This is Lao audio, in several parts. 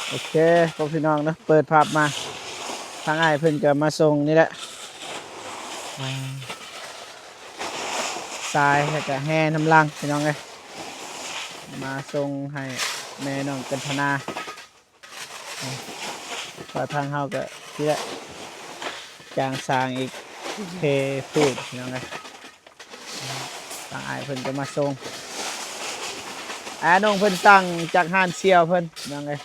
ໂອເຄ ພວກພີ່ນ້ອງເນາະ ເປີດພາບມາ ທາງອ້າຍເພິ່ນກໍມາສົ່ງນີ້ແຫຼະ ອ່າ ຊາຍ ແລ້ວກໍແຮ່ນຳຫຼັງ ພີ່ນ້ອງເອີຍ ມາສົ່ງໃຫ້ແມ່ນ້ອງກັນທະນາ. ອືມ ກໍທາງເຮົາກໍທີ່ລະ ຈ້າງຊ່າງອີກ ເທພື້ນ ພີ່ນ້ອງເອີຍ ທາງອ້າຍເພິ່ນກໍມາສົ່ງ ອາ ນ້ອງເພິ່ນສັ່ງຈາກຮ້ານສ່ຽວເພິ່ນ ພີ່ນ້ອງເອີຍ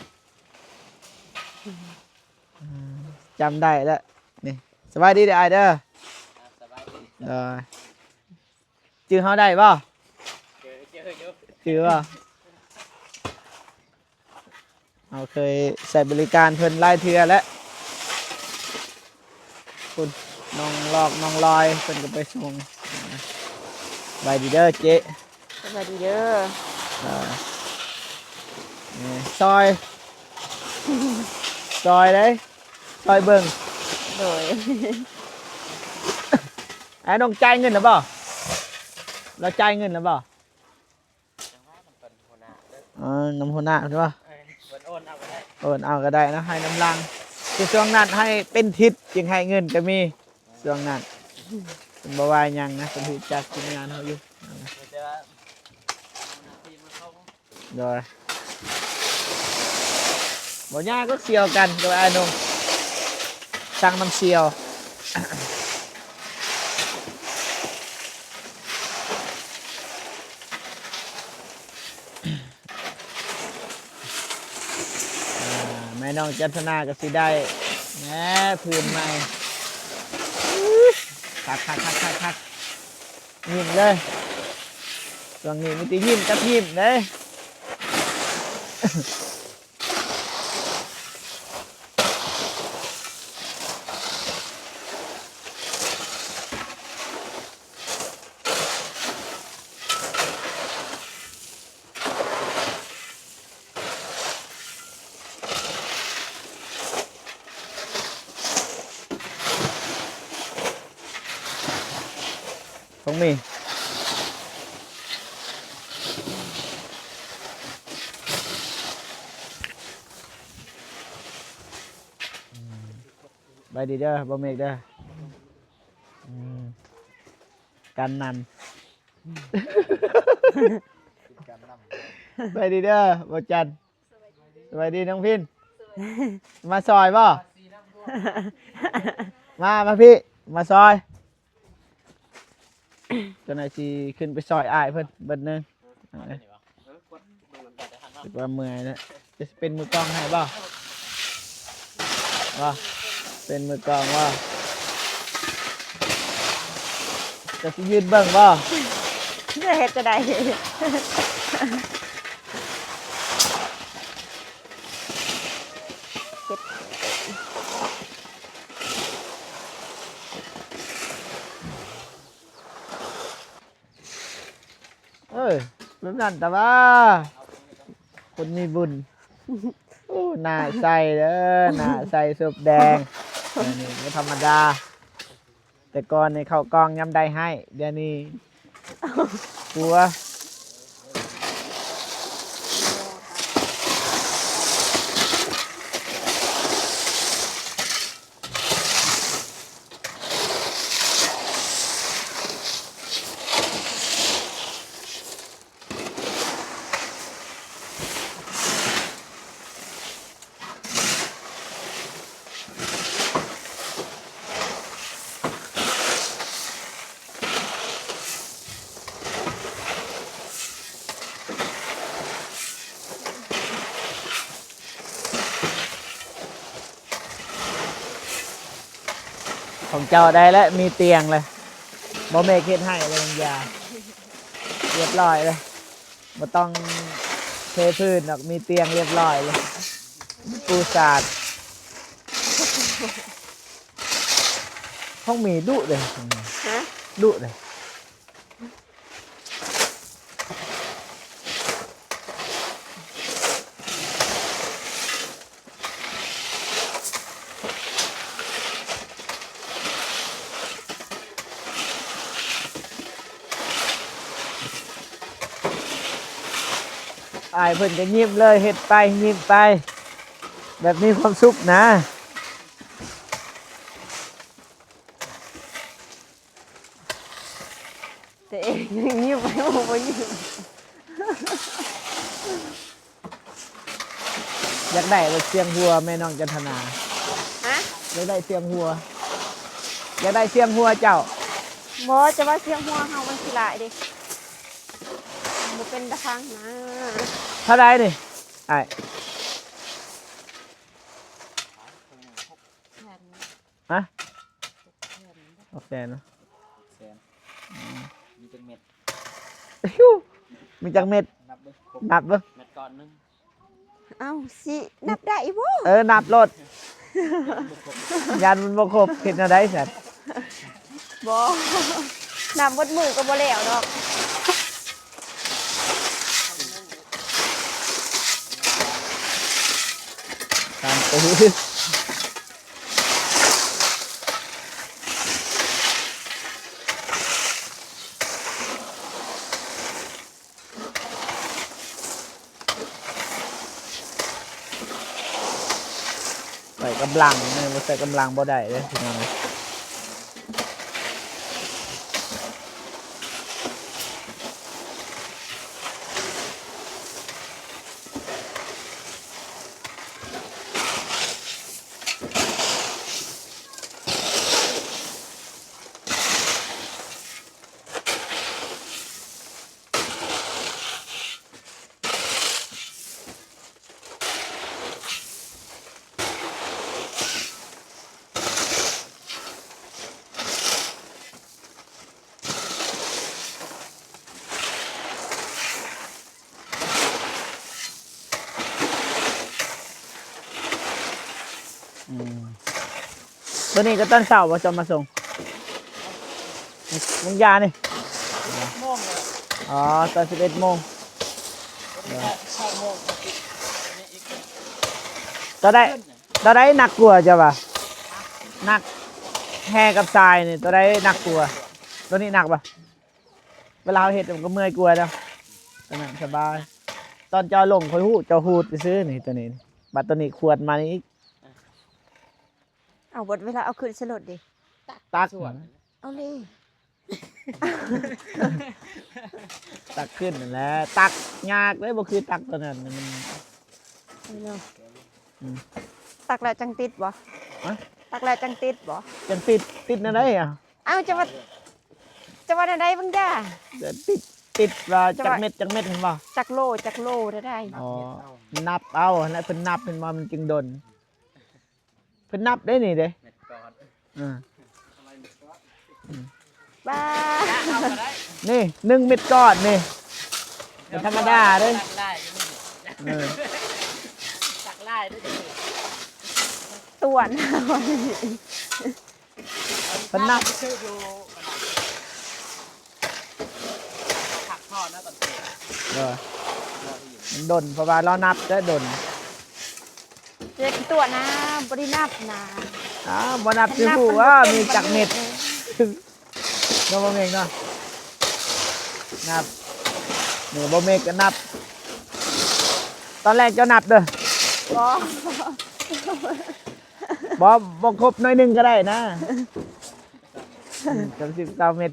ອືມ ຈຳໄດ້ແລ້ວ ນີ້ ສະບາຍດີເດີອ້າຍເດີ ອ່າ ສະບາຍດີ ໂດຍ ຈື່ເຮົາໄດ້ບໍ່? ຈື່ ຈື່ຢູ່ ຈື່ບໍ່? ເຮົາເຄີຍໃຊ້ບໍລິການເພິ່ນຫຼາຍເທື່ອແລ້ວ ພຸ້ນ ນ້ອງລອກ ນ້ອງລອຍ ເພິ່ນກໍໄປສົ່ງ ສະບາຍດີເດີເຈ້ ສະບາຍດີເດີ ເອີ ນີ້ ຊ່ອຍ ຊ່ອຍເດ້ ຊ່ອຍເບິ່ງ ໂດຍ ອ້າຍນ້ອງຈ່າຍເງິນແລ້ວບໍ່? ລາວຈ່າຍເງິນແລ້ວບໍ່? ອໍ ນຳຫົວໜ້າເພິ່ນບໍ່? ເອີ ເພິ່ນໂອນເອົາກໍໄດ້ ໂອນເອົາກໍໄດ້ເນາະ ໃຫ້ນຳຫຼັງ ຄືຊ່ວງນັ້ນໃຫ້ເປັນທິດຈຶ່ງໃຫ້ເງິນກໍມີ ຊ່ວງນັ້ນ ເພິ່ນບໍ່ວ່າຫຍັງນະ ເພິ່ນຮູ້ຈັກທີມງານເຮົາຢູ່ ແຕ່ວ່າ ໂດຍ ບໍ່ຍາກກໍສ່ຽວກັນກັບອ້າຍນົງ ສັ່ງນຳສ່ຽວ ອ່າ ແມ່ນ້ອງຈັນທະນາກໍຊິໄດ້ແນ່ ພື້ນໃໝ່ ຄັກໆໆໆ ຍິ້ມເລີຍ ຊ່ວງນີ້ມີແຕ່ຍິ້ມກັບຍິ້ມເດ້. ຂອງມີ ອືມ ໄວ້ດີເດີ ບໍ່ເມກເດີ ອືມ ກັນນັ້ນ ໄວ້ດີເດີ ບໍ່ຈັນ. ສະບາຍດີນ້ອງພິນ ມາຊ່ອຍບໍ່? ມາ ມາພີ້ ມາຊ່ອຍ ເຈົ້າໜ້າທີ່ຂຶ້ນໄປຊ່ອຍອ້າຍເພິ່ນເບິດໜຶ່ງ ເອີ ຄິດວ່າເມື່ອຍແລ້ວ ຈະເປັນມືກ້ອງໃຫ້ບໍ່? ບໍ່ ເປັນມືກ້ອງບໍ່? ຈະຊິຢືນເບິ່ງບໍ່? ຈະເຮັດຈັ່ງໃດ? ເອີ ແບບນັ້ນຕາວ່າ ຄົນມີບຸນ ໂອ້ ໜ້າໃສເດີ ໜ້າໃສສົບແດງ ເອີ ນີ້ບໍ່ທຳມະດາ ແຕ່ກ່ອນນີ້ເຂົ້າກ່ອງຍາມໃດໃຫ້ ດຽວນີ້ ກົວ. ຂອງເຈົ້າໄດ້ແລ້ວ ມີຕຽງເລີຍ ບໍ່ແມ່ນເຮັດໃຫ້ເລີຍ ຢາ ຮຽບຮ້ອຍເລີຍ ບໍ່ຕ້ອງເທພື້ນດອກ ມີຕຽງຮຽບຮ້ອຍເລີຍ ປູສາດ ຂອງມີດຸເດ້ ຮະ? ດຸເດ້. ອ້າຍເພິ່ນກໍຍິ້ມເລີຍ ເຮັດໄປຍິ້ມໄປ. ແບບມີຄວາມສຸກນະ. ຕົວເອງຍັງຍິ້ມ ບໍ່ຍິ້ມ. ຢາກໄດ້ເສຽງຫົວແມ່ນ້ອງຈັນທະນາ. ຮະ? ຢາກໄດ້ເສຽງຫົວ ຢາກໄດ້ເສຽງຫົວເຈົ້າ. ບໍ່ ຈະວ່າສຽງຫົວເຮົາມັນຂີ້ຮ້າຍເດ້ ບໍ່ເປັນຕາຟັງນະ. ເທົ່າໃດນີ້ອ້າຍ? ຮະ? ຫົກແສນເນາະ. ຫົກແສນ. ອືມ ມີຈັກເມັດ? ມີຈັກເມັດ? ນັບເບິ່ງ ນັບເບິ່ງ. ເມັດກ້ອນໜຶ່ງ. ເອົ້າ ຊິນັບໄດ້ບໍ່? ເອີ ນັບໂລດ. ຢ້ານມັນບໍ່ຄົບ ເຮັດແນວໃດຊັ້ນ? ບໍ່ ນັບໝົດມື້ກໍບໍ່ແລ້ວດອກ. ຕາມຕື້. ໃສ່ກຳລັງ ແມ່ນບໍ່ໃສ່ກຳລັງບໍ່ໄດ້ເດ້ພີ່ນ້ອງ. ອືມ ຕົວນີ້ກໍຕອນເຊົ້າບໍ່ ເຈົ້າມາສົ່ງ? ວາງຢານີ້ ສິບເອັດໂມງແລ້ວ. ອໍ ຕອນສິບເອັດໂມງ. ຕອນໃດ ຕອນໃດໜັກກວ່າເຈົ້າວ່າ? ໜັກ ແຮ່ກັບຊາຍນີ້ ຕົວໃດໜັກກວ່າ? ຕົວນີ້ໜັກບໍ່? ເວລາເຮົາເຮັດມັນກໍເມື່ອຍກວ່າເນາະ. ຕົວນັ້ນສະບາຍ. ຕອນເຈົ້າລົງຂ້ອຍຮູ້ ເຈົ້າຮູດຊື່ໆ ນີ້ ຕົວນີ້. ບັດຕົວນີ້ຂວດມານີ້ອີກ. ເອົາ ເວລາເອົາຂຶ້ນໃສ່ລົດເດ? ຕັກ ຕັກ ເອົາເລີຍ. ຕັກຂຶ້ນນັ້ນແຫຼະ ຕັກຍາກເດ້ ບໍ່ຄືຕັກຕົວນັ້ນ ມັນ ເນາະ. ອືມ ຕັກແລ້ວຈັ່ງຕິດບໍ່? ຮະ? ຕັກແລ້ວຈັ່ງຕິດບໍ່? ຈັ່ງຕິດ ຕິດແນວໃດອະ? ເອົ້າ ຈະວ່າ ຈະວ່າແນວໃດບາງຢ່າງ ຕິດ ຕິດວ່າຈັກເມັດ ຈັກເມັດຫັ້ນບໍ່? ຈັກໂລ ຈັກໂລແນວໃດ? ອໍ ນັບເອົາຫັ້ນແຫຼະ ເພິ່ນນັບເຫັນບໍ່ ມັນຈຶ່ງດົນ. ເພິ່ນນັບໄດ້ນີ້ເດ້ ເມັດກ້ອນ. ເອີ ອືມ ບ້າ ນີ້ໜຶ່ງເມັດກ້ອນນີ້ ບໍ່ທຳມະດາເດ້. ຕັກຫຼາຍຢູ່ນີ້ ເອີ ຕັກຫຼາຍເດ້ ຕວນ ເພິ່ນນັບ ພັກຜ່ອນນະຕອນເຊົ້າ. ເອີ ມັນດົນ ເພາະວ່າລາວນັບໄດ້ດົນ. ເຈັກຕົວະນະ ບໍ່ໄດ້ນັບນະ. ອ້າວ ບໍ່ນັບຊິຮູ້ວ່າມີຈັກເມັດເນາະ ບໍ່ແມ່ນເນາະ. ນັບ ນີ້ບໍ່ແມ່ນກໍນັບ. ຕອນແລກເຈົ້ານັບເດີ້. ບໍ່ ບໍ່ ບໍ່ຄົບໜ້ອຍໜຶ່ງກໍໄດ້ນະ. ອືມ ເກົ້າສິບເກົ້າເມັດ.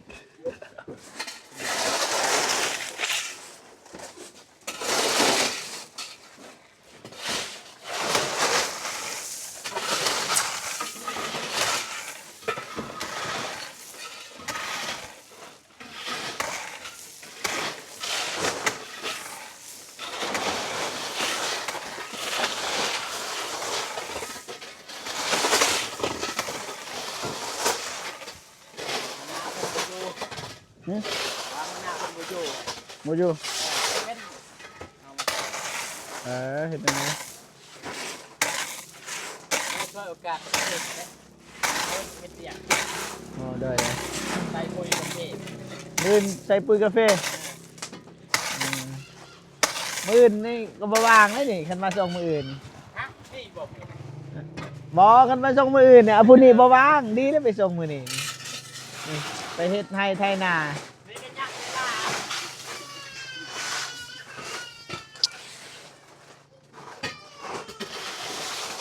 ຫຶ? ບໍ່ຢູ່. ເອີ ເຮັດຈັ່ງໃດ? ໂອກາດ ອໍ ໄດ້ ໃສ່ປຸ໋ຍກາເຟ. ມື້ອື່ນໃສ່ປຸ໋ຍກາເຟ. ອືມ ມື້ອື່ນນີ້ກໍບໍ່ວ່າງເດ້ນີ້ ຄັນມາສົ່ງມື້ອື່ນ. ຮະ? ນີ້ບໍ່? ບໍ່ ຄັນມາສົ່ງມື້ອື່ນນີ້ ອາ ຜູ້ນີ້ບໍ່ວ່າງ ດີແລ້ວໄປສົ່ງມື້ນີ້. ນີ້ ໄປເຮັດໄຮ່ໄຖນາ. ນີ້ກໍຍັກເວລາ. ເ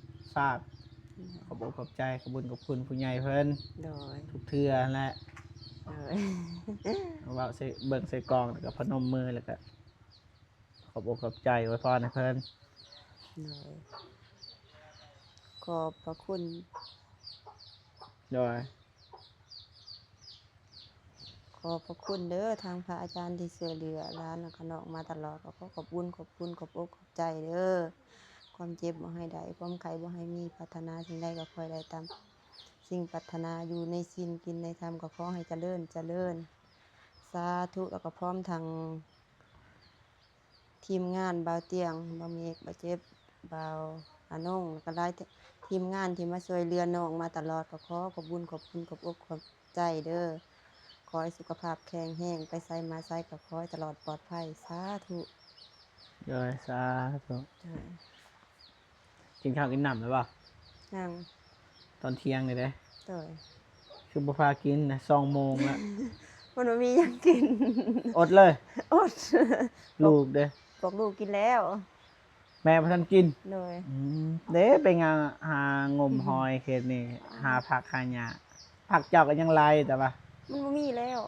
ພາບ. ຂອບອົກຂອບໃຈ ຂອບບຸນຂອບຄຸນຜູ້ໃຫຍ່ເພິ່ນ ໂດຍ ທຸກເທື່ອຫັ້ນແຫຼະ ໂດຍ ເວົ້າໃສ່ ເບິ່ງໃສ່ກ້ອງ ແລ້ວກໍພະນົມມື ແລ້ວກໍຂອບອົກຂອບໃຈ ອວຍພອນໃຫ້ເພິ່ນ ໂດຍ ຂອບພະຄຸນ ໂດຍ ຂອບພະຄຸນເດີ ທາງພະອາຈານທີ່ຊ່ວຍເຫຼືອຫຼານ ແລ້ວກໍນ້ອງມາຕະຫຼອດ ກໍຂໍຂອບບຸນຂອບຄຸນ ຂອບອົກຂອບໃຈເດີ ຄວາມເຈັບບໍ່ໃຫ້ໄດ້ ຄວາມໄຂ້ບໍ່ໃຫ້ມີ ປາດຖະໜາສິ່ງໃດກໍຂໍໃຫ້ໄດ້ຕາມສິ່ງປາດຖະໜາ ຢູ່ໃນສິນກິນໃນທຳ ກໍຂໍໃຫ້ຈະເລີນ ຈະເລີນ ສາທຸ ແລ້ວກໍພ້ອມທັງ ທີມງານບ່າວຕຽງ ບ່າວເມກ ບ່າວເຈັບ ບ່າວອານົງ ແລ້ວກໍຫຼາຍທີມງານທີ່ມາຊ່ວຍເຫຼືອນ້ອງມາຕະຫຼອດ ກໍຂໍຂອບບຸນຂອບຄຸນ ຂອບອົກຂອບໃຈເດີ ຂໍໃຫ້ສຸຂະພາບແຂງແຮງ ໄປໃສມາໃສກໍຂໍໃຫ້ຕະຫຼອດປອດໄພ ສາທຸ ໂດຍ ສາທຸ ໂດຍ ກິນເຂົ້າກິນນ້ຳແລ້ວບໍ່? ຍັງ ຕອນທ່ຽງນີ້ເດ້ ໂດຍ ຄືບໍ່ພາກິນນະ ສອງໂມງແລ້ວ ມັນບໍ່ມີຫຍັງກິນ ອົດເລີຍ ອົດ ລູກເດ້ ພວກລູກກິນແລ້ວ ແມ່ບໍ່ທັນກິນ ໂດຍ ອືມ ເດ້ ໄປງາ ຫາງົມຫອຍເຂດນີ້ ຫາຜັກຫາຫຍ້າ ຜັກເຈົ້າກໍຍັງຫຼາຍ ແຕ່ວ່າ ມັນບໍ່ມີແລ້ວ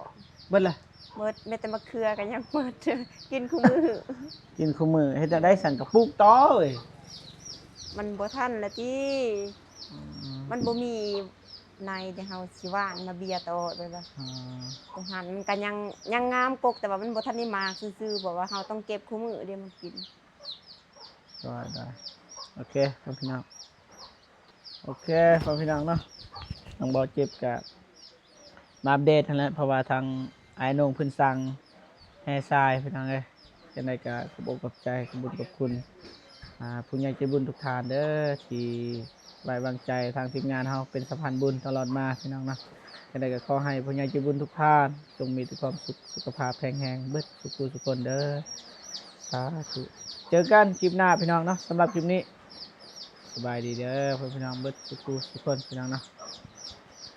ເບິດລະ ເບິດ ແມ້ແຕ່ໝາກເຂືອກໍຍັງເບິດ ກິນຄູ່ມື້ ກິນຄູ່ມື້ ເຮັດຈັ່ງໃດຊັ້ນ ກໍປູກຕໍ່ເອີຍ ມັນບໍ່ທັນລະຕິ ອືມ ມັນບໍ່ມີໃນທີ່ເຮົາຊິຫວ່ານມາເບຍຕໍ່ ແບບວ່າ ອືມ ຕົງຫັ້ນມັນກໍຍັງ ຍັງງາມກົກ ແຕ່ວ່າມັນບໍ່ທັນໄດ້ໝາກຊື່ໆ ເພາະວ່າເຮົາຕ້ອງເກັບຄູ່ມື້ເດ້ມາກິນ ໄດ້ ໄດ້ ໂອເຄ ພໍ່ພີ່ນ້ອງ ໂອເຄ ພໍ່ພີ່ນ້ອງເນາະ ນ້ອງບໍ່ເຈັບກະ ມາອັບເດດຫັ້ນແຫຼະ ເພາະວ່າທາງອ້າຍໂໜ່ງເພິ່ນສັ່ງແຮ່ຊາຍ ພີ່ນ້ອງເອີຍ ຈັ່ງໃດກໍຂອບອົກຂອບໃຈ ຂອບບຸນຂອບຄຸນ ອ່າ ຜູ້ໃຫຍ່ໃຈບຸນທຸກທ່ານເດີ ທີ່ໄວ້ວາງໃຈທາງທີມງານເຮົາເປັນສະພານບຸນຕະຫຼອດມາ ພີ່ນ້ອງເນາະ ຈັ່ງໃດກໍຂໍໃຫ້ຜູ້ໃຫຍ່ໃຈບຸນທຸກທ່ານ ຈົ່ງມີແຕ່ຄວາມສຸກ ສຸຂະພາບແຂງແຮງເບິດສູ່ຜູ້ສູ່ຄົນເດີ ສາທຸ ເຈີກັນຄລິບໜ້າ ພີ່ນ້ອງເນາະ ສຳລັບຄລິບນີ້ ສະບາຍດີເດີ ພໍ່ແມ່ພີ່ນ້ອງເບິດສູ່ຜູ້ສູ່ຄົນ ພີ່ນ້ອງເນາະ.